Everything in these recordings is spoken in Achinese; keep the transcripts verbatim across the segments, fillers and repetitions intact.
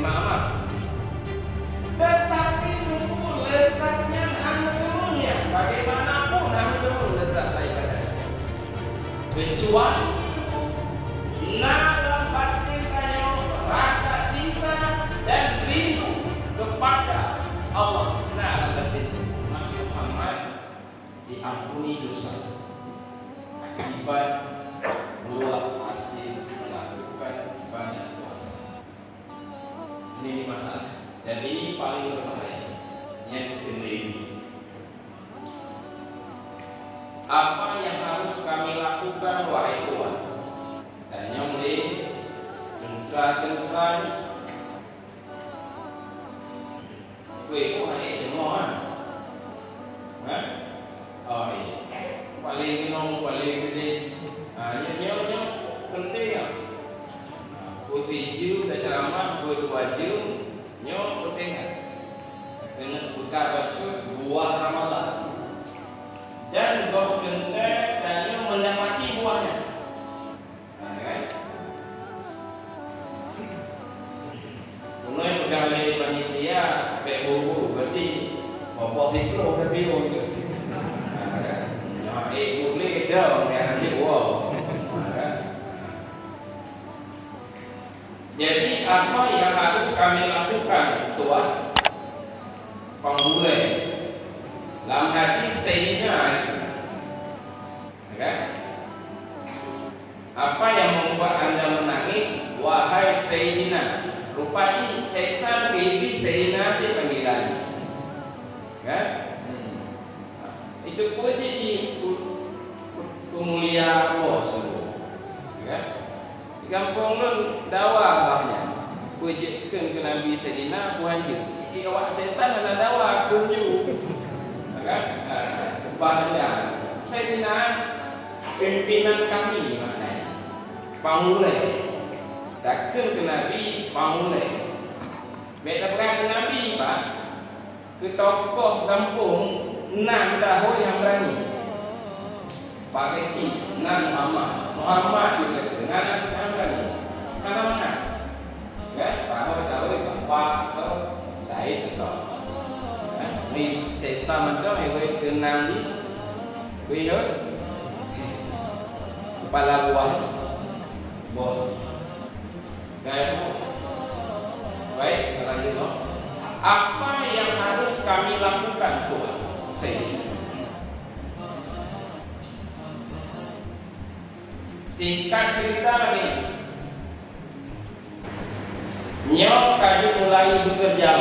Amal. Tetapi teungku, leuzat nyan hana teumeung nyan, bagaimanapun hana teumeung leuzat ibadat. Kecuali na lam batin tanyoe rasa cinta dan rindu kepada Allah, na lam batin Muhammad diampuni dosa akibat buah hasil melakukan ibadat puasa. Ini masalah. Jadi paling berbahaya. Yang kedua ini. Apa yang harus kami lakukan, wahai Tuhan? Tanyong lé teuntara-teuntara nyan. Weh, kok hana deungoe, ha? Ha? Oh, iya. Paling keunong, paling gede. Ha, nyoe, nyoe, nyoe penting, ha. Ha, peue sijeuem taceuramah, peue dua jeuem, nyoe penting, ha. Keuneuk peugah bacut buah Ramadhan. Dan goh teuntèe tanyoe meunapati buahnya. Ha, kan? Ulôn peugah lé panitia, bèk buru, berarti poh-poh siplôh ka tiwong. Ha, kan? Nyoe, eh, ulèe dong, ya, nanti, wow. Ha, kan? Jadi, apa yang harus kami lakukan, Tuhan? Pangulèe. Lam hadis Sayyidina, ya kan? Apa yang membuat anda menangis, wahai Sayyidina? Rupajih syaitan, iblis, Sayyidina cit panggilan. Kan? Hmm. Itu pun sih di pu-, pu-, peumulia Allah sungguh. Kan? Di gampông lôn dawa bah nyan. Peujeuet kheun keu Nabi Saidina Abu Hanjeuet. Di awak syaitan hana dawa kheun ju. Kan? Ha, bah nyan. Saidina pimpinan kami maknanya. Pangulèe. Takheun keu Nabi pangulèe. Bèk tapeugah keu Nabi, bah. Keu tokoh gampông nan tahôi nyang beurani. Pak Keuchik nan Muhammad. Muhammad juga dengan nyang beurani. Hana meunan. Ya, tahôi-tahôi Bapak atau Said atau. Ya, ni setan mantong yang boleh kenang di. Buyur. Kepala buah. Bos. Baik, kita lanjut, no. Apa yang harus kami lakukan, Tuhan? Sehingga. Singkat cerita lagi. Nyoe ka jimulai bekerja.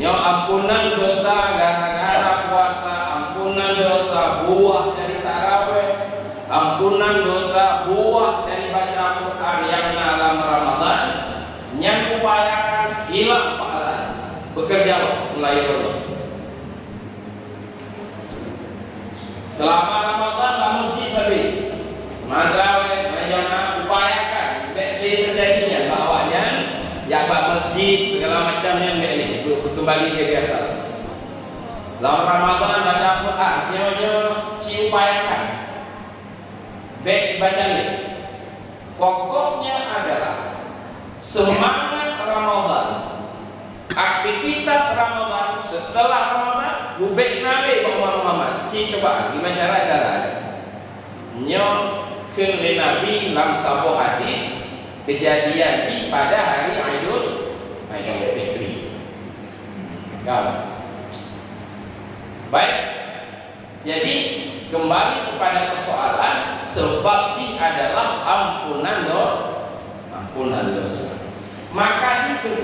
Nyoe ampunan dosa gara-gara puasa, ampunan dosa buah dari tarawih, ampunan dosa buah dari baca Al-Quran nyang na lam Ramadhan, nyang upayakan hilang pahala. Bekerja mulai hari ini. Selama Ramadhan lam masjid sabe. Maka, meunan upayakan bèk lé teujadi nyan bak awaknyan, jak bak masjid, segala macam nyan bèk lé, untuk kembali ke biasa. Lam Ramadhan baca Quran, nyoe-nyoe ci upayakan. Bèk baca lé. Pokoknya adalah semangat Ramadan, aktivitas Ramadan, setelah Ramadan, leubèh na lé bak umat Muhammad. Ci cuba gimana cara-cara. Nyoe kheun lé Nabi lam saboh hadis kejadian di pada hari Aidul, Aidul Fitri. Kan? Baik. Jadi, kembali kepada persoalan, sebab jih adalah ampunan do-, ampunan dosa. Maka itu,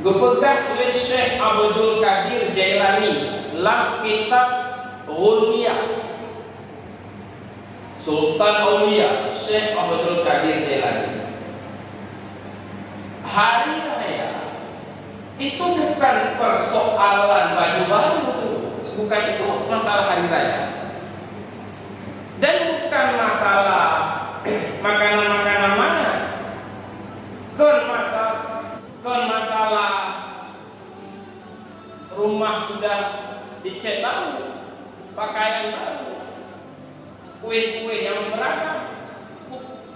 geupeugah oleh Syekh Abdul Qadir Jailani lam kitab Ghunyah. Sultan Aulia, Syekh Abdul Qadir Jailani. Hari raya itu bukan persoalan baju baru, bukan itu masalah hari raya. Dan bukan masalah makanan-makanan mana. Kon masa-, kon masalah rumah sudah dicat baru, pakaian baru. Kueh-kueh nyang meuragam,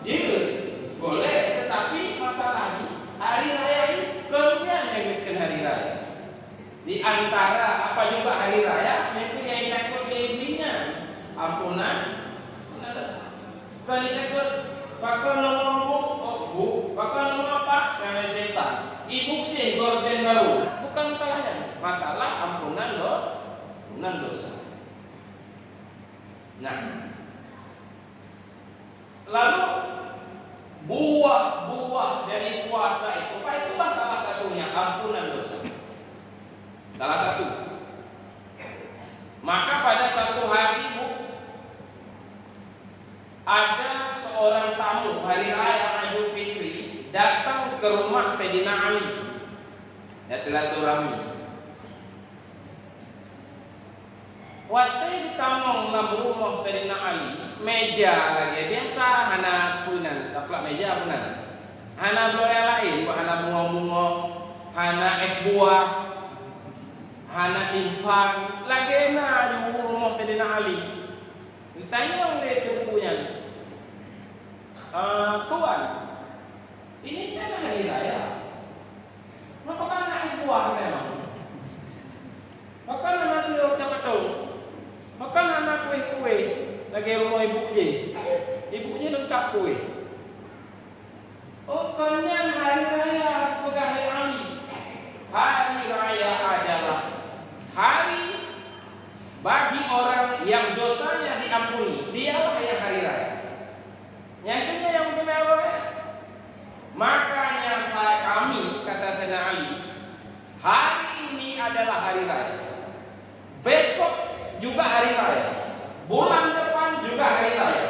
jeuet. Boleh, tetapi masalah di hari raya ini, kemudian yang bukan hari raya. Di antara apa juga hari raya, itu yang takut dirinya. Ampunan, ampunan dosa. Bukan takut, pakon nomor bu, oh, bu, pakon nomor apa? Karena setan. Ibu je gorden baru. Bukan masalahnya. Masalah ampunan do, ampunan dosa. Nah, lalu buah-buah dari puasa itu, Pak, itulah salah satunya ampunan dosa. Salah satu. Maka pada satu hari, Bu, ada seorang tamu hari raya Idul Fitri datang ke rumah Sayyidina Ali. Ya, silaturahmi. Watèe geutamong lam rumoh Saidina Ali, meja lagèe biasa, hana peue nan, taplak meja peue nan. Hana bloe nyang laén, hana bungong-bungong, hana es buah, hana timphan, lagèe na di rumoh Saidina Ali. Geutanyong lé teungku nyan, "Ah, Tuan, ini kan hari raya. Mengapa hana es buah memang? Maka hana sidroe capatong? Maka hana kueh-kueh lagèe rumoh ibu jih? Ibu jih leungkap kueh." Oh, kon nyan hari raya, peugah lé Ali. Hari raya adalah hari bagi orang yang dosanya diampuni. Dialah yang hari raya. Nyang keunyan nyang meuteumé awai. Makanya sa-, kami, kata Saidina Ali, hari ini adalah hari raya. Besok juga hari raya. Bulan depan juga hari raya.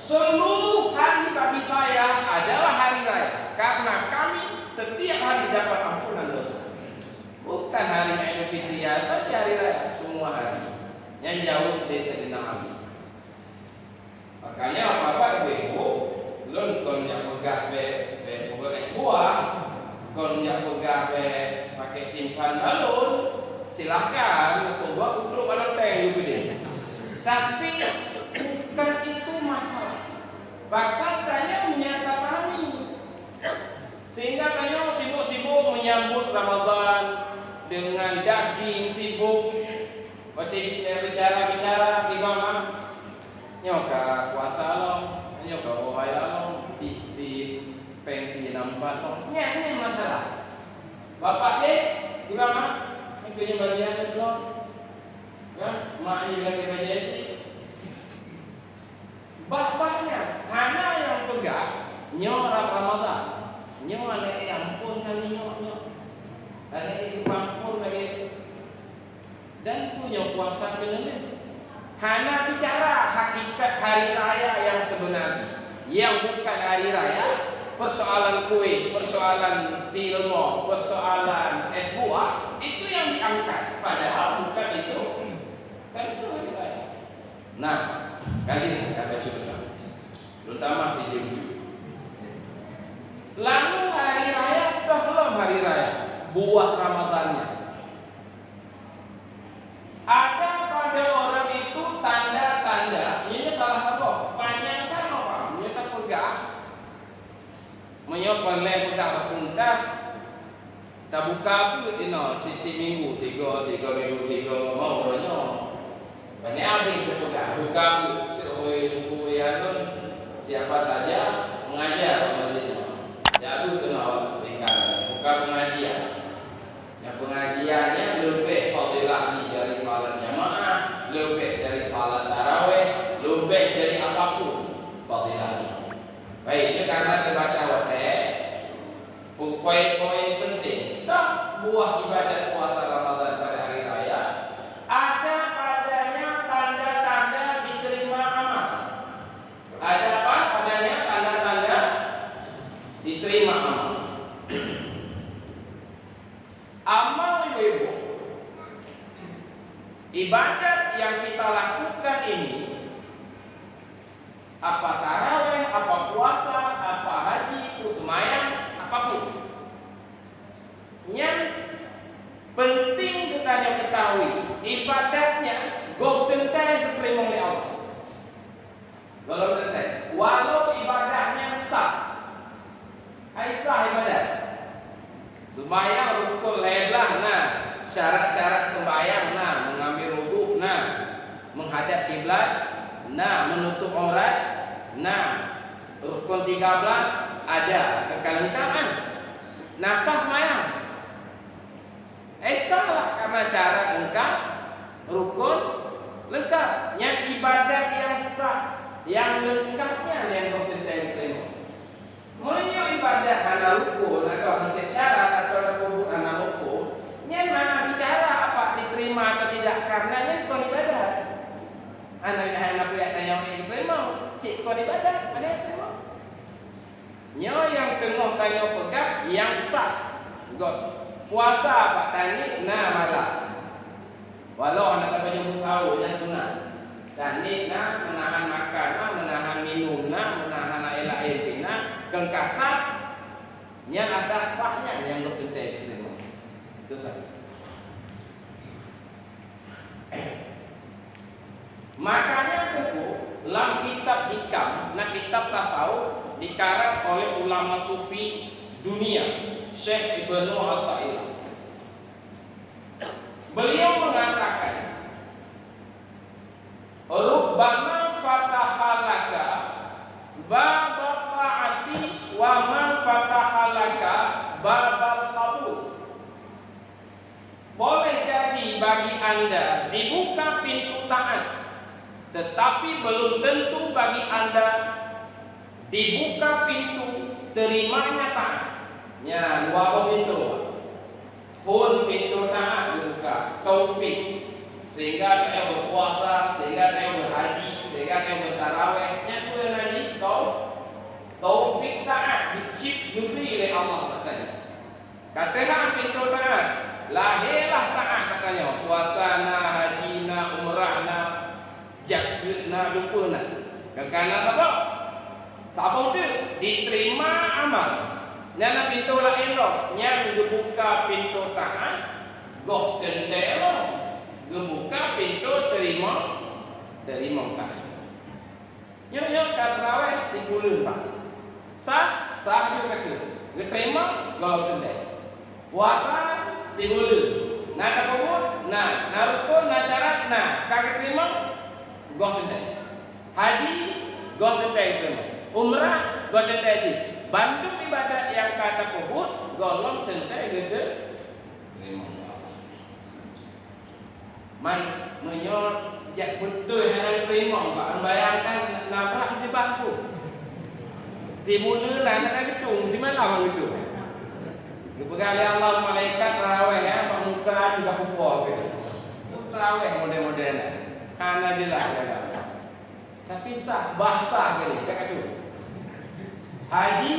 Seluruh hari bagi saya adalah hari raya. Karena kami setiap hari dapat ampunan dosa. Bukan hari Idul Fitri saja hari raya, semua hari. Nyang jaweueb lé Saidina Ali. Makanya, Bapak, Ibu, lôn kon jak peugah bèk, bèk peubuet es buah, kon jak peugah bèk pakai timphan balon, silakan peubuet untuk balon tank, ibu deh. Tapi bukan itu masalah. Bahkan tanyoe menyangka kami. Sehingga tanyoe sibuk-sibuk menyambut Ramadan dengan daging sibuk. Berarti bicara-bicara di mama. Nyoe ka puasa lom, nyoe ka raya lom, si, si peng si nampak lom. Nyan, nyan masalah. Bapak je, di mama, ni keuneuk bagian ni belum. Ya, mak ni lagi bagian ni. Bah-bah nyan, hana nyang peugah, nyoe Ra-, Ramadan. Nyoe lagèe ampôn kali nyoe, nyoe. Lagèe ampôn lagèe. Dan punya puasa keuneulheueh. Hana bicara hakikat hari raya yang sebenarnya. Yang bukan hari raya, persoalan kue, persoalan si leumô, persoalan es buah, itu yang diangkat. Padahal bukan itu. Kan itu hari raya. Nah, kali ini kata cerita. Terutama si Jimmy. Lalu hari raya, toh lom hari raya. Buah Ramadannya. Ada pada orang itu tanda-tanda, ini salah satu, panjang kan apa? Ini tak peugah. Meunyoe peureulèe peugah bak tuntas, tabuka peuet inoe tiep-tiep minggu, sigoe, sigoe minggu, sigoe, mau uroe nyoe. Ban nyan habéh teupeugah, buka peuet, teuh, oi, Teungku Yaton, siapa saja mengajar bak masjid nyoe. Jadi keunoe tingkat, buka pengajian. Nyang pengajian nyan leubeh fadilah jih dari salat jamaah, leubeh dari salat tarawih, leubeh dari apapun fadilah jih. Baik, nyoe karena teubatas watèe, poin-poin penting. Toh buah ibadat puasa Ramadan pada hari raya, ada padanya tanda-tanda diterima amal. Ada apa padanya tanda-tanda diterima amal? Amal ibu-ibu, ibadat yang kita lakukan ini, apa tarawih, apa puasa, apa haji, peue seumayang, apapun. Nyan penting geutanyoe ketahui, ibadat nyan goh teuntèe geuteurimong lé Allah. Goh lom teuntèe, walau ibadat nyan sah, Hai sah ibadat. Sembahyang rukun lhèe blah na, syarat-syarat sembahyang na, mengambil wudhu na, menghadap kiblat na, menutup aurat na, rukun tiga belas ada, keukalengkapan. Na sah sembahyang. Eh, sah lah, karena syarat lengkap, rukun lengkap. Nyan ibadat nyang sah, nyang lengkap nyan nyang goh teuntèe geuteurima. Meunyoe ibadat hana rukun, atau hana syarat, atau tapeubuet hana rukun, nyan hana bicara apa diterima atau tidak, karena nyan kon ibadat. Hana, hana payah tanyong diterima, cit kon ibadat, hana diterima. Nyoe nyang teungoh tanyoe peugah nyang sah. Göt. Puasa bak tanit na malam. Walau hana tapajoh sahur, nyan sunat. Tanit na, meunahan makan na, meunahan minum na, meunahan laén-laén pih na, keu ka sah, nyan atas sah nyan nyang göt teuntèe teurimong. Itu sah. Makanya Teungku, lam kitab Hikam, na kitab tasawuf dikarang oleh ulama sufi dunia, Syekh Ibnu Athaillah. Beliau mengatakan, "Rubbama fataha laka baba ta'ati wa ma fataha laka babal qabul." Boleh jadi bagi anda dibuka pintu taat, tetapi belum tentu bagi anda dibuka pintu terimanya taat. Nyan dua boh pintu. Phôn pintu taat dibuka, taufik, sehingga tanyoe berpuasa, sehingga tanyoe berhaji, sehingga tanyoe bertaraweh. Nyan peue nan jitau-, taufik taat, dicip, dibri lé Allah katanya. Ka teuhah pintoe taát, lahé lah taát geutanyoe, puasa na, haji na, umrah na, jakeuet na, lumpoe na. Ka na saboh? Saboh teuk, diterima amal. Nyan na pintoe laén lom, nyan geubuka pintoe taát, goh teuntèe lom geubuka pintoe teurimong, teurimong taát. Nyoe-nyoe ka taraweh sibuleuen, Pak. Sah, sah ju ka keuh. Geuteurimong, goh teuntèe. Puasa sibuleuen. Na tapeubuet? Na. Na rukon, na syarat? Na. Ka geuteurimong? Goh teuntèe. Haji, goh teuntèe geuteurimong. Umrah, goh teuntèe cit. Bandum ibadat nyang ka tapeubuet, gohlom teuntèe geuteurimong. Man, meunyoe jak beutôi hana geuteurimong, bak bayangkan na brat musibah tu. Sibuleuen lah hana geuteueng, simalam geuteueng. Geupeugah lé Allah, malaikat taraweh, ya, bak muka juga pupo gitu. Taraweh model-model lah. Hana jeulaih jalan. Tapi sah, bah sah kali, ka kadu. Haji,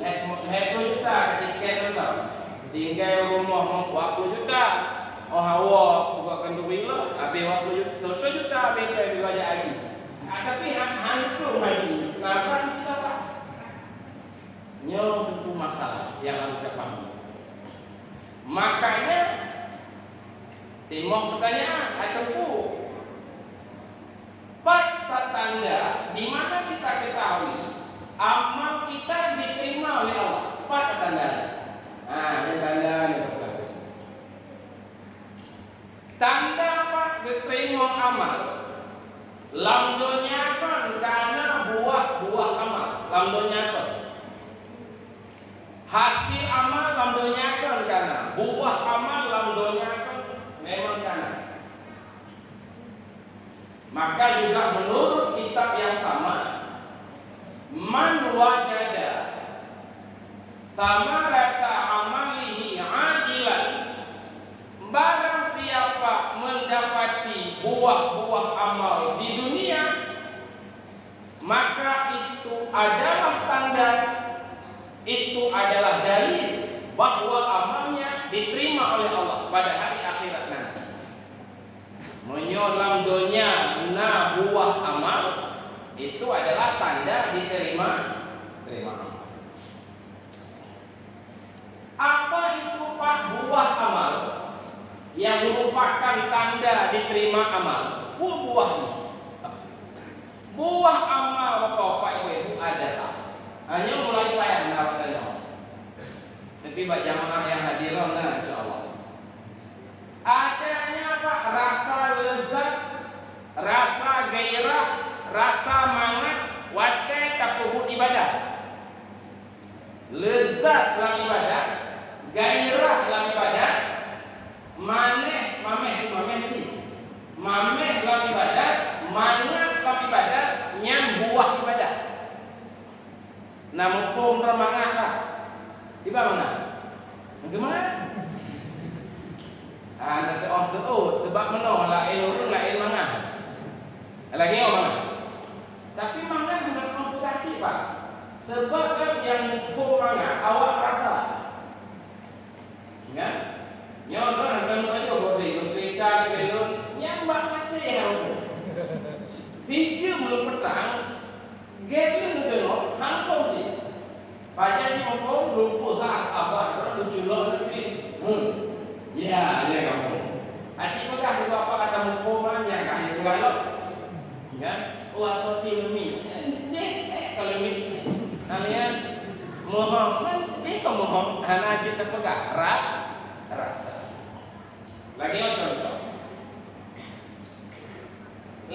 lhèe, lhèe ploh juta ka tiket nonton. Tinggai rumoh dua ploh juta. Oh, hawa, buka kanduri lah, habis dua ploh juta, dua ploh juta habis tu juga ajak haji. Ah, tapi han, han tu haji, lapan juta. Nyoe tentu masalah yang harus kita pahami. Makanya, timoh pertanyaan, hai Teungku, pat tatanda di mana kita ketahui amal kita diterima oleh Allah? Pat tatanda. Ha, ini tanda ni, Bapak. Tanda pat geuteurimong amal lam donya kon kana buah-buah amal lam donya kon. Hasil amal lam donya kon kana, buah amal lam donya kon memang kana. Maka juga menurut kitab yang sama, "Man wajada samarata amalihi ajilan," barang siapa mendapati buah-buah amal di dunia, maka itu adalah tanda, itu adalah dalil bahwa amalnya diterima oleh Allah pada hari akhirat nanti. Meunyoe lam donya na buah amal, itu adalah tanda diterima, terima amal. Apa itu pat buah amal yang merupakan tanda diterima amal? Peue buah nyoe? Buah amal, Bapak-bapak, Ibu-ibu, adalah, hanya mulai payah na tanyoe. Tapi bak jamaah nyang hadir na, insya Allah. Adanya apa? Rasa lezat, rasa gairah, rasa mangat watèe tapeubuet ibadat. Lezat lam ibadat, gairah lam ibadat, manèh, mamèh, mamèh ni. Mamèh lam ibadat, mangat lam ibadat, nyan buah ibadat. Na muphom droe mangat lah. Iba mangat. Bagaimana? Ah, na teuôt-teuôt, sebab meunoe laén ureueng laén mangat. Lagèe nyoe mangat. Tapi mangat hana teuôt peugah cit, Pak. Sebab kan nyang muphom mangat, awak rasa. Kan? Nyoe kan hana teuôt peugah cit, cerita keu lôn, nyang bak maté hana muphom. Sijeuem lôn peutang, gèt lôn deungoe, hana muphom cit. Pajan jih muphom, lumpah lah abah droe, lucu lom lagèe. Hmm. Ya, ya kamoe. Aci peugah juga apa kata muphom, nyan ka lheueh peugah lom. Kan? Oh, asoe ti leumie. Eh, eh, kalau leumie. Kalian mohon, kan? Cit ka mohon, hana cit teupeugah. Ra-, rasa. Lagèe nyoe contoh.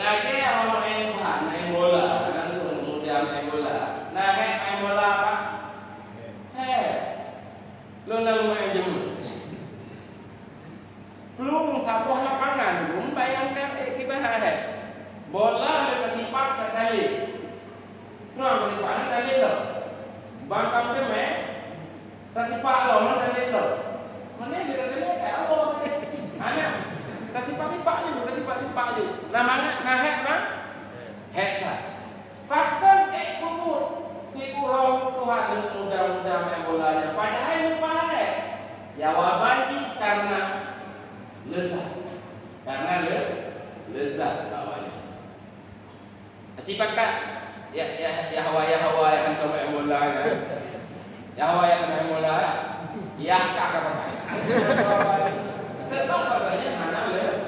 Lagèe awak main bola, main bola, aneuk muda main bola. Na hèk main bola, Pak? Hèk. Lôn na lumayan jeumeuh. Plueng saboh lapangan, lôn bayangkan, eh, kiban hèk. Bola lôn tasipak ka talé. Trang tasipak na talé lom. Ban kam teumé, tasipak lom na talé lom. Meunan lé talé ka Allah tadi. Hana. Tasipak-sipak ju, tasipak-sipak ju. Na mangat, na hèk, na? Hèk that. Pakon ék peubuet? Tipu roh Tuhan, muda-muda main bola nyan. Padahai lupa hèk. Jawaban jih karena lezat. Karena le-, lezat awaknyan. Aci pakat, ya, ya, ya hawa, ya hawa, ya hantom, ya mola, ya. Ya hawa, ya hantom, ya mola, ya. Ya ka, ka pakat. Sebab pasalnya hana le-,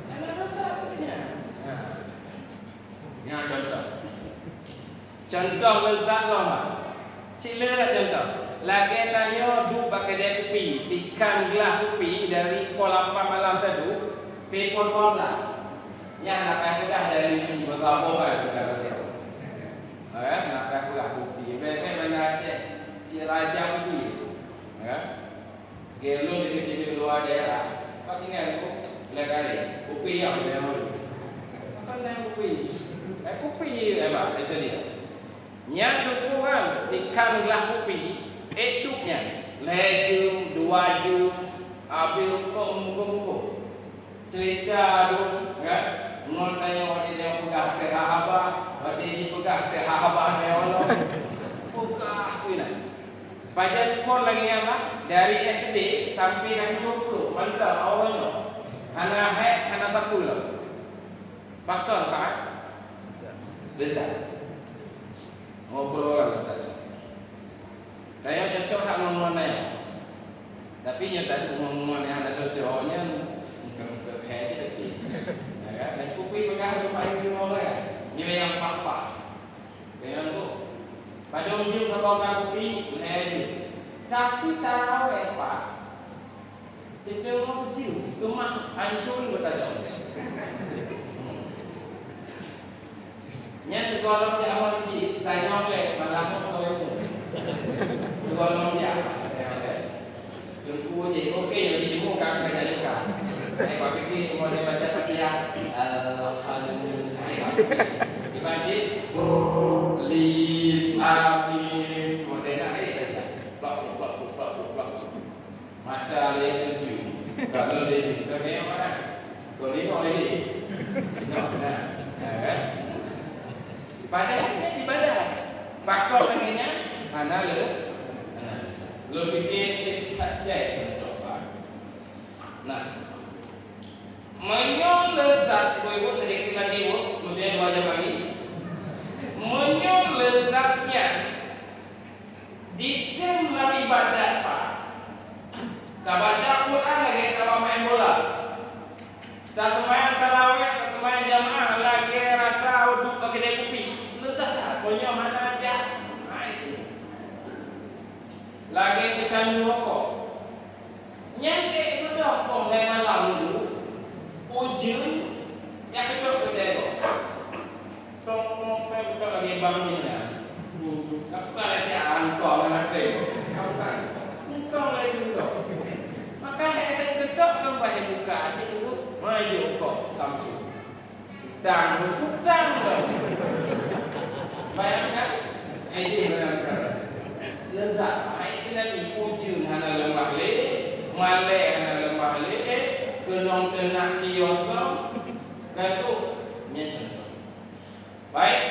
hana rasa, ya. Nah. Nyan contoh. Contoh lezat lom, Pak. Cit le that contoh. Lagèe tanyoe duek bak keudè kupi, tikang glah kupi dari pukul lapan malam taduek, pi pukul dua belas. Nyan na payah peugah dari minggu meusaboh kan, bukan berarti apa. Eh, na payah peugah kupi. Bèk-bèk Banda Aceh, cit raja kupi. Ya. Lagèe ulôn teubiet-teubiet luwa daerah, pat ingat ku, lhèe kali, kupi nyang lhèe kali. Pakon na kupi? Eh, kupi, eh, bah, itu dia. Nyan dukungan tikang glah kupi, ék duek nyan. Lhèe jeuem, dua jeuem, abéh kok muphom-muphom. Cerita tu, kan? Ngon tanyoe watèe nyoe peugah teuh haba, watèe jipeugah teuh haba nyoe. Peugah tu nah. Pajan phôn lagèe nyan lah, dari S D sampai dah tujuh puluh, mantap awaknyoe. Hana hèk, hana sapeue lom. Pakon, Pak? Lezat. Ngobrol lah lezat. Tanyoe cocok that ngon-ngon nyan. Tapi nyoe taduek ngon-ngon nyang hana cocok nyan, muka-muka hèk cit tapi. Ya kan? Dan kupi peugah tu paling di orang kan? Nyoe nyang paih-paih. Deungon tu. Padum jeuem saboh glah kupi, lhèe jeuem. Tapi tarawèh, Pak. Siteungoh jeuem, keumah ancô beutajong. Nyan teugolom jak amal jih, tanyong lé, malam nyoe sore nyoe. Teugolom jak, tanyong lé. Teungku jih, oke, nyang jijimuk ka, ka jadi ka. Eh, bak pike, mau dia baca Fatihah. Alhamdulillah. Di masjid, lin, amin. Mau dia nak, eh, plak, plak, plak, plak, plak. Mata lé tuju. Kalau lé tuju, kau ni mana? Kau ni kau ni. Nah, nah, ya kan? Ibadat kan ibadat. Pakon lagèe nyan, hana le. Hana le. Lôn pike cit that jai contoh, Pak. Nah. Meunyoe lezat, ibu-ibu, sedikit lagi, Bu, maksudnya dua jam lagi. Meunyoe lezat nyan ditem lam ibadat, Pak. Tabaca Quran lagèe tabamain bola. Taseumayang tarawèh, taseumayang jamaah lagèe rasa uduk bak keudè kupi. Lezat that, meunyoe hana jak. Hai. Lagèe peucandu rokok. Nyang keudroe keudroe. Tong, tong, tong, tong lagèe bang jih nyan. Tapi bukan lagèe si angkong ngon até. Bukan. Entong lagèe entong. Maka hai keudroe tong bahé buka cit dulu. Maju kok Samsul. Utang, utang. Bayangkan. Eh, dia bayangkan. Lezat. Hai kena ni ujeuen hana leumah lé, malèe hana leumah lé, keunong teunak kios lom. Kan tu, nyan contoh. Baik.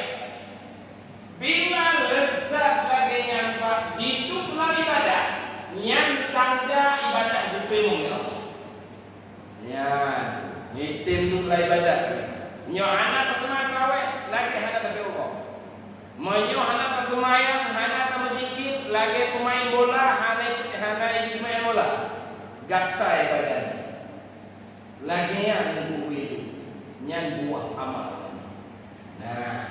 Bila lezat lagèe nyan bak jiduek lam ibadat, nyan tanda ibadat geuteurimong lé Allah. Nyan, ngitem duek lam ibadat. Nyoe hana taseumai traweh, lagèe hana taduek rukok. Meunyoe hana taseumayang, hana tameusikit, lagèe peumain bola, hana, hana jimain bola. Gatai badan. Lagèe nyan buku itu, nyan buah amal. Nah,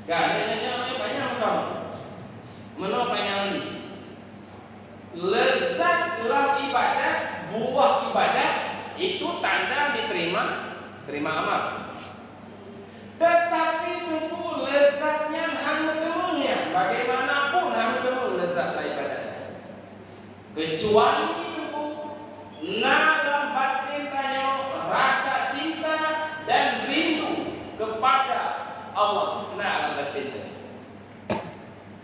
ka, nyan, nyan, nyan, nyan, nyan, nyan, meunoe panyang lé. Lezat lam ibadat, buah ibadat, itu tanda diterima, terima amal. Tetapi Teungku, lezat nyan hana meuteumé nyan, bagaimanapun hana meuteumé lezat lam ibadat. Keucuali Teungku, na lam batin tanyoe rasa cinta dan rindu kepada Allah, na lam batin tanyoe.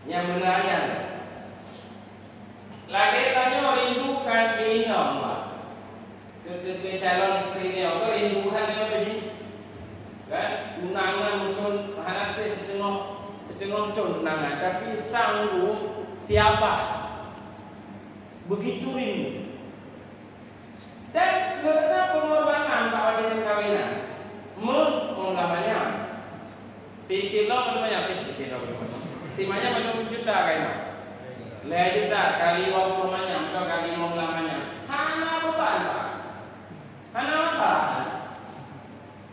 Nyang meunan nyan. Lagèe tanyoe rindu keu inong, bah. Keu, keu, keu calon istri nyoe, keu rindu that nyoe tadi. Kan? Tunangan mungkin hana teuh siteungoh, siteungoh thon tunangan, tapi sanggup siabah. Begitu rindu. Dan letak pengorbanan bak watèe peukawinan. Meuh, meuh lam manyam. Sikilo padum manyam, eh, sikilo padum manyam. Simanyam padum juta kaina. Lhèe juta kali dua puluh manyam, atau kali lima belas manyam. Hana beban, Pak. Hana masalah.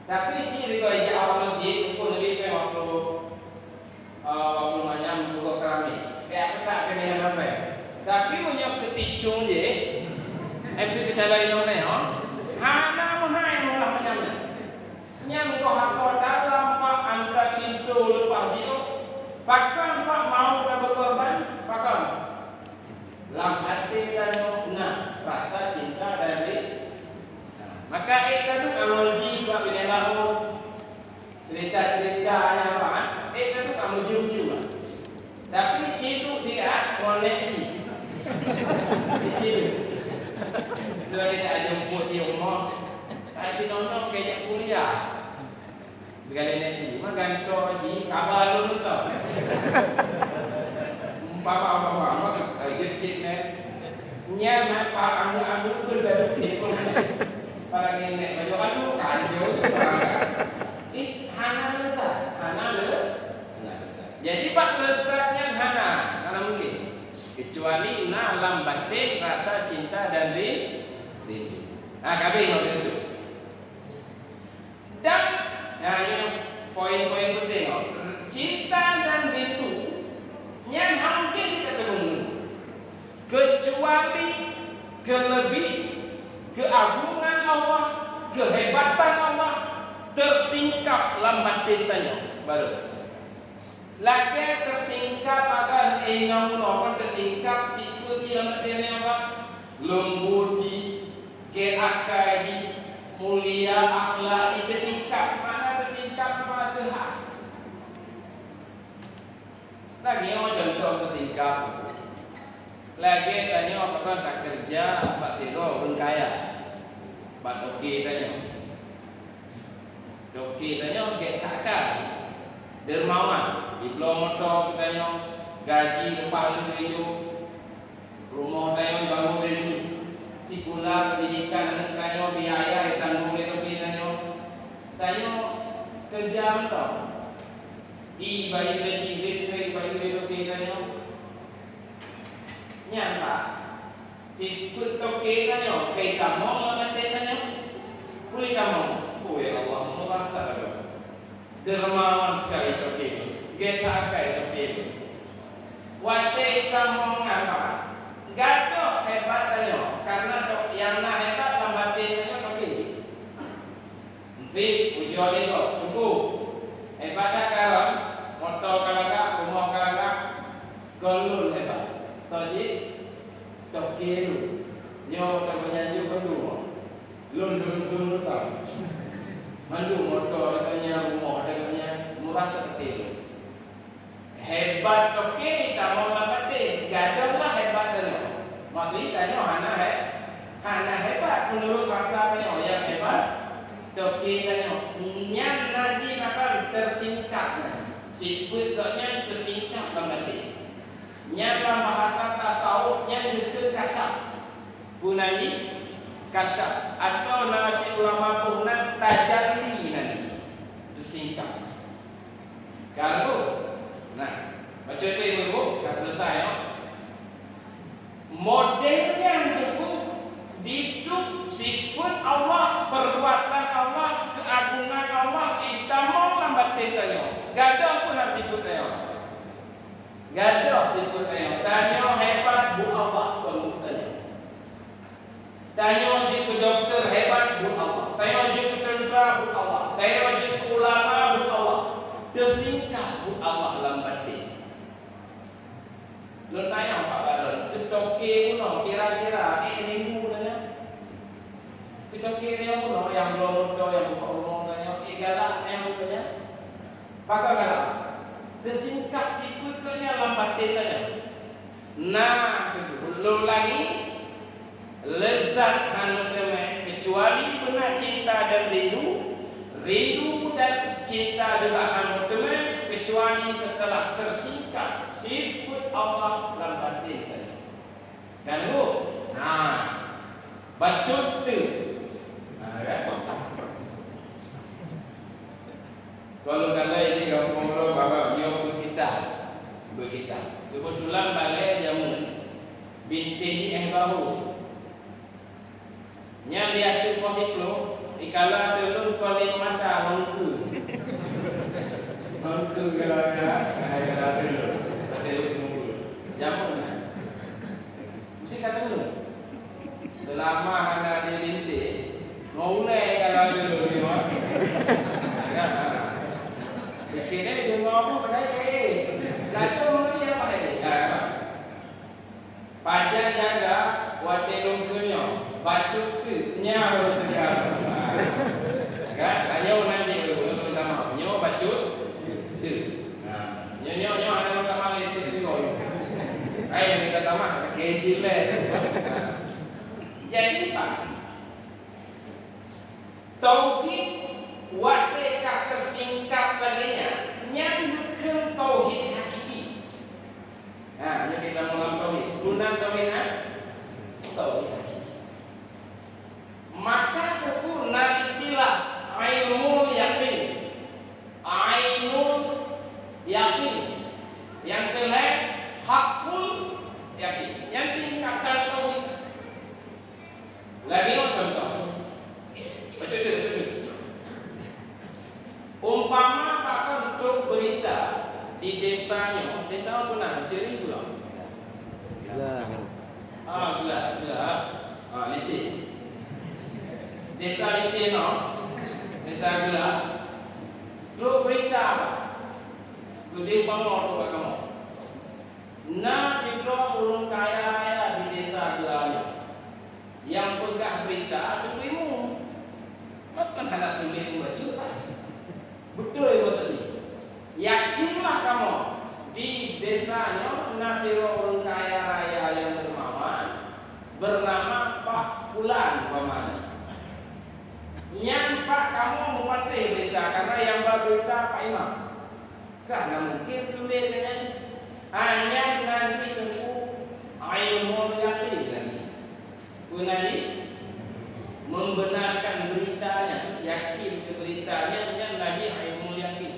Tapi cit ridho ijak awak masjid, Teungku, Nabi kan waktu, eh, waktu manyam, buka keramik. Kayak apa tak kena yang ramai. Tapi meunyoe keu sicung je, M C keucalai inong nyoe, hana meuhai meulah manyam nyan. Nyan goh asoe dalam, Pak, antra pintoe leupah jiôh. Pakon, Pak, mau tabeukorban? Pakon? Lam até tanyoe na rasa cinta dan ri-, nah, maka ék taduek ngon jih bak binéh laôt. Cerita-cerita nyang ban, ék taduek ngon jih-jih. Tapi cit duek siat ngon nèk jih. Cit duek. Lôn jak jemput di rumoh. Tapi nonton keu jak kuliah. Beugalak nèk jih, mah gantoe jih, kaba lôn tau. Umpama-umpama, mah, eh, jeuet cit nèk. Nyan na pa anggô-anggô pun dah duduk di pun. Apalagi nèk baju anu, kanjo, ih, hana lezat, hana le-, hana lezat. Jadi, bak lezat nyan hana, hana mungkin. Kecuali na lam batin rasa cinta dan ri-, rindu. Ha, ka habéh waktu tu. Dan, nah, ini poin-poin penting, oh. Cinta dan rindu, nyan hana mungkin cit teungeut. Kecuali keuleubih, keuagungan Allah, keuhebatan Allah teusingkap lam batin tanyoe, baru. Lagèe teusingkap akan inong unoe, kan teusingkap sifeuet jih lam até nyan, Pak. Leumbot jih, gèt akai jih, mulia akhlak jih teusingkap. Makna teusingkap, Pak, teuhah. Lagèe nyoe contoh teusingkap. Lagèe tanyoe pakon takeureuja bak sidroe ureueng kaya, bak toke tanyoe. Toke tanyoe gèt that akai, dermawan, jibloe moto keu tanyoe, gaji leupah lheueh jih, rumoh tanyoe jibangun laju, sikula pendidikan aneuk tanyoe biaya jitanggong lé toke tanyoe. Tanyoe keureuja mantong, ie bayeue lé jih, listrik bayeue lé toke tanyoe. Nyan, Pak. Sifeuet toke tanyoe, ka itamong lam até tanyoe. Peue itamong? Oh, ya Allah, murah that lagèe. Dermawan sekali toke nyoe. Gèt that akai toke nyoe. Watèe itamong nyan, Pak, gadôh hebat tanyoe, karena tok nyang na hebat lam batin tanyoe toke. Enti Ujoe lé gob, Teungku. Hebat that karon, moto ka lagak, rumoh ka lagak, kon lôn hebat. Toh jih, toke lôn. Nyoe teuma nyan jeuet bandum. Lôn, lôn, lôn, lôn tau. Mandum moto ada nyan, rumoh ada nyan, murah toke lôn. Hebat toke tamong lam baten, gadôh lah hebat tanyoe. Maksud tanyoe hana he-, hana hebat meunurot basa tanyoe, nyang hebat toke tanyoe. Nyan na jih akan teusingkat nyan. Sifeuet gobnyan teusingkat lam baten. Nyan lam bahasa tasawuf nyan geukheun kasyaf. Peue nan jih? Kasyaf. Atau na cit ulama peugah nan tajalli nan jih. Teusingkat. Ka lheueh? Nah, baca tu ibu-ibu, ka selesai, ya. Model nyan, Teungku, diduek sifeuet Allah, perbuatan Allah, keagungan Allah, itamong lam baten tanyoe. Gadôh peue nan sifeuet tanyoe? Gadôh sifeuet tanyoe. Tanyoe hebat buet Allah, kon buet tanyoe. Tanyoe jeuet keu dokto hebat buet Allah. Tanyoe jeuet keu teuntra buet Allah. Tanyoe jeuet keu ulama buet Allah. Teusingkat buet Allah lam baten. Lôn tanyong Pak Baron, keu toke bunoe kira-kira ék minggu tanyoe? Keu toke nyoe bunoe nyang bloe moto, nyang buka rumoh tanyoe, ék galak nyoe tanyoe? Pakon galak? Teusingkat sifeuet gobnyan lam baten tanyoe. Nah, lôn ulangi, leuzat hana meuteumé keucuali beuna cinta dan rindu, rindu dan cinta juga hana meuteumé keucuali seuteulah teusingkat sifeuet Allah lam baten tanyoe. Kan, Bu? Nah, bacut tu. Nah, kan? Kalau kala ini gampông lo bawa nyoe beukitab. Beukitab. Kebetulan balai jameun bintéh jih éh bahu. Nyan di ateueh poh siplôh, ikala ateueh lôn kon lé mata ngon keue. Ngon keue kala-kala, hai kala ateueh lôn. Ateueh lôn ngon keue. Jameun nyan. Mesti ka deungoe. Seulama hana jibintéh, ngon ulée ka laju lôn nyoe. Kan? Pikir deh, deungoe apa padahai, eh, eh. Lalu meunyoe apa tadi? Ha, apa? Pajan jaga watée lôn keunyoe, bacut teuk, nyan baru seugar. Kan? Ayo na cit dulu, nyoe pertama. Nyoe bacut teuk. Nah, nyoe, nyoe, nyoe hana lôn tamah lé, cit dulu. Hai, hana lôn tamah, K G lé. Jadi, Pak, tauhid watée ka teusingkat lagée nyan, nyan geukheun tauhid hakiki. Nah, nyoe kita meulam tauhid. Peue nan tauhid, ha? Tauhid hakiki. Maka buku na istilah ainul yakin. Ainul yakin. Nyang keu lhée hakul yakin. Nyan tingkatan tauhid. Lagée nyoe contoh. Bacut tu, bacut tu. Umpama pakon trok beurita di desa nyoe, desa nyoe peue nan? Ciri Gula. Gula. Ah, Gula, Gula. Ah, Licin. Desa Licin nyoe, desa Gula. Trok beurita, Pak. Keudeh bangoh trok bak kamoe. Na sidroe ureuëng kaya raya di desa Gula nyoe. Nyang peugah beurita teurimong. Maka hana sulet membaca, kan? Beutôi maksud jih. Yakinlah kamoe, di desa nyoe na sidroe ureuëng kaya raya nyang dermawan, beunama Pak Pulan umpamanya. Nyan Pak kamoe meupatéh beurita, karena nyang ba beurita Pak Imam. Ka hana mungken sulet nyan. Hanya nan jih teungku ilmu yakin lagi. Peue nan jih? Membenarkan berita nyan, yakin keu berita nyan, nyan nan jih ilmu yakin.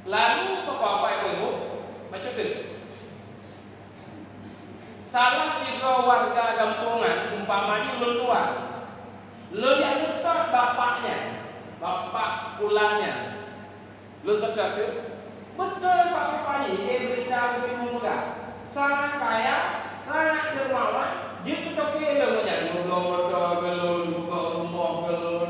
Lalu, Bapak-bapak, Ibu-ibu, bacut teuk. Salah sidroe warga gampông nyan, umpama jih ulôn tuan. Lôn jak seutôt bapak nyan, bapak Pulan nyan. Lôn seutôt teuk, beutôi bapak nyan, di beurita beugitu meugah. Sangat kaya, sangat dermawan, jeuet keu toke lôn nyan, meubloe moto keu lôn, meubloe rumoh keu lôn.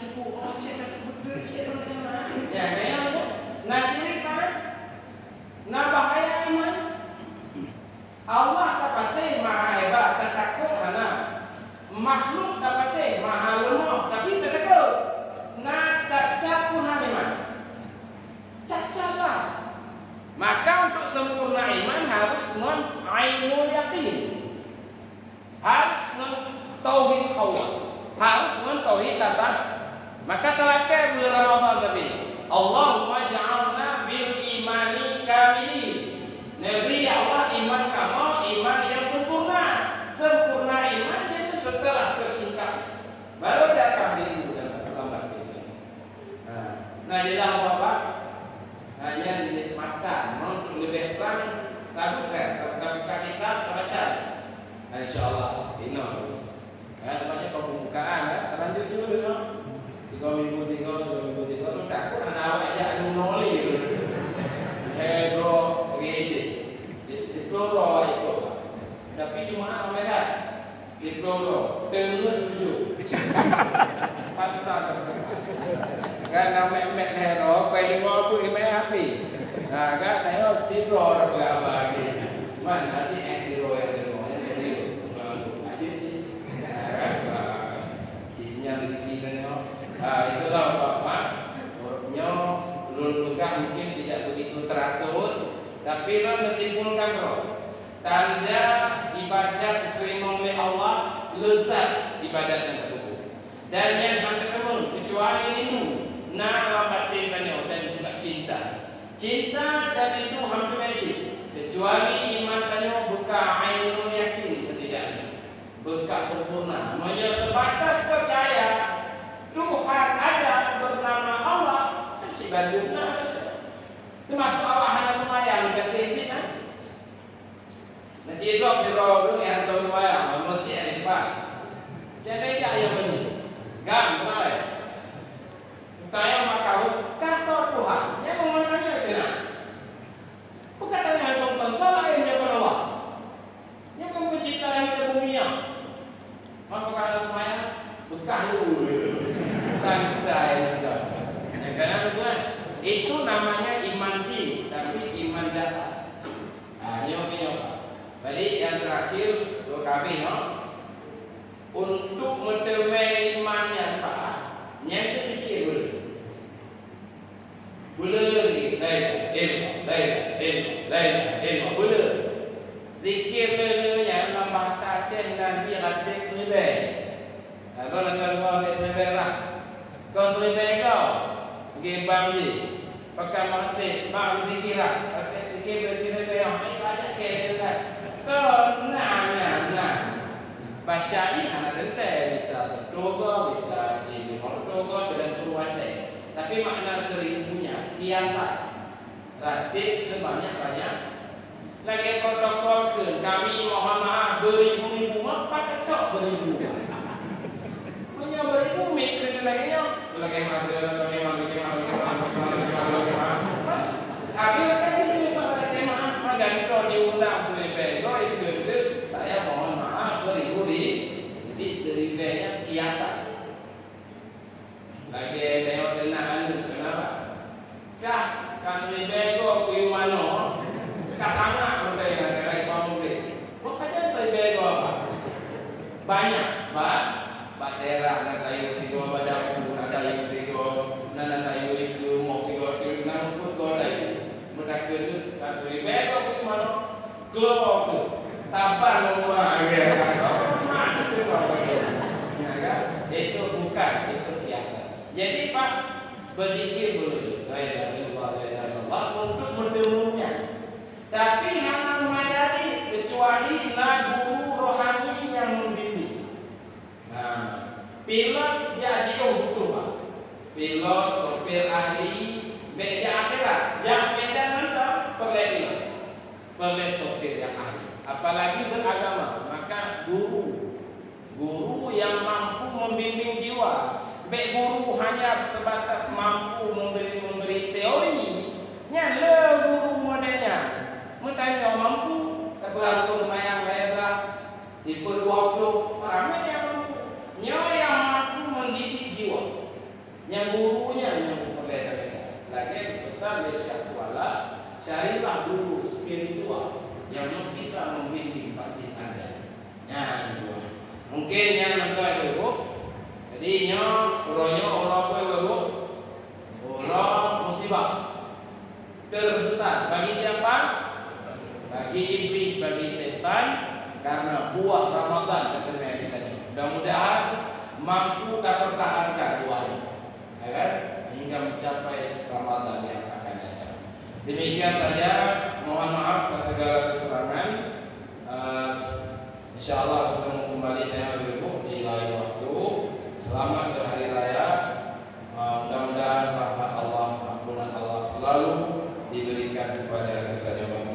Teungku, oh, cit ka cukup duit, cit, oh, jangan. Ya, ngon ainul yakin. Harus ngon tauhid khawas. Harus ngon tauhid kasar. Maka talakée bulan Ramadan tadi, "Allahumma ja'alna bil imani kamilin." Neubri, ya Allah, iman kamoe, iman nyang sempurna. Sempurna iman nyan seuteulah teusingkat. Baru datang rindu dan lambat rindu. Nah, nah, jeulaih Bapak. Nah, nyan mata, memang leubeh trang, tabuka, tabuka kitab, tabaca. Nah, insya Allah, inoe. Nah, namanya pembukaan, ya. Terlanjur dulu, ya. Tiga minggu, tiga, dua minggu, tiga. Lu takut anak awak ajak adu noli, tu. Eh, bro, begini. Di, di, bro, bro, itu. Tapi Jumaat, ramai kan? Di Bloro, teungeut tujoh. Pansan. Kan na mek-mek lhèe droe, pai deungoe peue imè api. Ha, kan, tanyoe di Bloro beurapa lagi. Man, na si eh siro nyang deungoe, nyang serius. Aja sih. Ha, kan, ha, si nyang rezeki tanyoe. Ha, itulah, Pak Mat. Menurut nyoe, ulôn peugah mungkin tidak begitu teratur, tapi lôn meusimpulkan droe. Tanda ibadat teurimong lé Allah, leuzat ibadat nyang teupeue. Dan nyan hana teuteumé keucuali rindu na lam batén tanyoe dan juga cinta. Cinta dan rindu hana teuteumé cit, keucuali iman tanyoe beuka ainul yakin seuti dan beuka sempurna. Meunyoe seubatas peucaya Tuhan ada bernama Allah, kan cit bandum na. Teumasuk awak hana seumayang, ka teuh cit na. Na sidroe sidroe ureueng nyang hantom seumayang, lam meuseujid ada empat. Siapa yang ayam meuseujid? Gam, kemarin. Tanyong makahu, ka soe Tuhan? Nyan meumandang nyoe keunan. Bukan tanyong hantom-tom, soe laén nyoe kon Allah. Nyoe kon peuncipta langit dan bumi nyoe. Maka kalau seumayang, beukah lu. Santai gitu. Yang kanan bukan. Itu namanya iman cit, tapi iman dasar. Ah, nyoe, nyoe, Pak. Jadi, yang terakhir, dua kali, nyoe. Untuk meuteumé iman nyang pahat, nyan keuh zikir boleh. Boleh lagi, la ilaha illallah, la ilaha illallah, la ilaha illallah, boleh. Zikir le-le nyan lam bahasa Aceh nan jih ratéb seuribèe. Lalu lam luwa ratéb seuribèe lah. Kon seuribèe goe, geuh bang jih. Pakon maté, bang zikira, pakai zikir, zikir, zikir, yang baik banyak ke, kan? Kon na, na, na. Baca ni hana teuntèe, bisa seutoga, bisa silimong toga, tergantung watèe. Tapi makna seribunya, kiasan. Ratéb sebanyak-banyak. Lagèe protokol kheun, kami mohon maaf, beribu-ribu, meupat kacok beribu. Meunyoe beribu, mik kheun lagèe nyoe. Lagèe mah, lagèe mah, lagèe mah, lagèe mah, lagèe mah, lagèe mah, lagèe mah. Akhirnya kan ini, Pak, lagèe mah, maka kita diundang seuribèe, kok ikut ke, saya mohon maaf, beribu-ribu. Jadi seuribèe nyan kiasan. Lagèe tanyoe teunak aneuk, kenapa? Kah, ka seuribèe goe kuyue manoe, ka sangat meutai nyang keurai pamulih. Bukan saja seuribèe goe, Pak. Banyak, Pak. Bak daerah na tayue sigoe, bak dapu na tayue sigoe, na, na tayue likeu, mok sigoe, na muphom goe tayue. Meutakheun ka seuribèe goe kuyue manoe. Keluar tu. Sabar lom, ya. Mati tu, Pak. Ya, kan? Itu bukan, itu kiasan. Jadi, Pak, berzikir boleh. La ilaha illallah, la ilaha illallah, untuk bertemu. Tapi hana memadai, kecuali na guru rohani yang membimbing. Nah, pilot jak jiôh butuh, Pak. Pilot, sopir ahli, bèk jak akhirat, jak Medan mantong, peureulèe pilot. Peureulèe sopir nyang ahli. Apalagi beragama, maka guru. Guru yang mampu membimbing jiwa. Bèk guru hanya sebatas mampu memberi, memberi teori. Nyan le guru model nyan. Meutanyong mampu, tapi aku seumayang bayar lah. Sifeuet dua ploh, ramé nyang mampu. Nyoe nyang mampu mendidik jiwa. Nyang guru nyan nyang peureulèe tapeugah. Lagèe pesan lé Syekh Kuala, carilah guru spiritual yang bisa membimbing batin anda. Nyan dua. Mungkin nyan mantong, Ibu. Jadi nyoe, uroe nyoe, uroe apa, Ibu? Uroe musibah terbesar bagi siapa? Bagi iblis, bagi setan, karena buah Ramadan, kata Nabi tadi. Mudah-mudahan mampu tapertahankan buah ini, ya kan? Hingga mencapai Ramadan yang akan datang. Demikian saja, mohon maaf atas segala kekurangan. Eh, insya Allah bertemu kembali dengan ibu di lain waktu. Selamat berhari raya. Ah, mudah-mudahan rahmat Allah, ampunan Allah selalu diberikan kepada kita semua.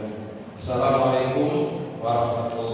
Assalamualaikum warahmatullahi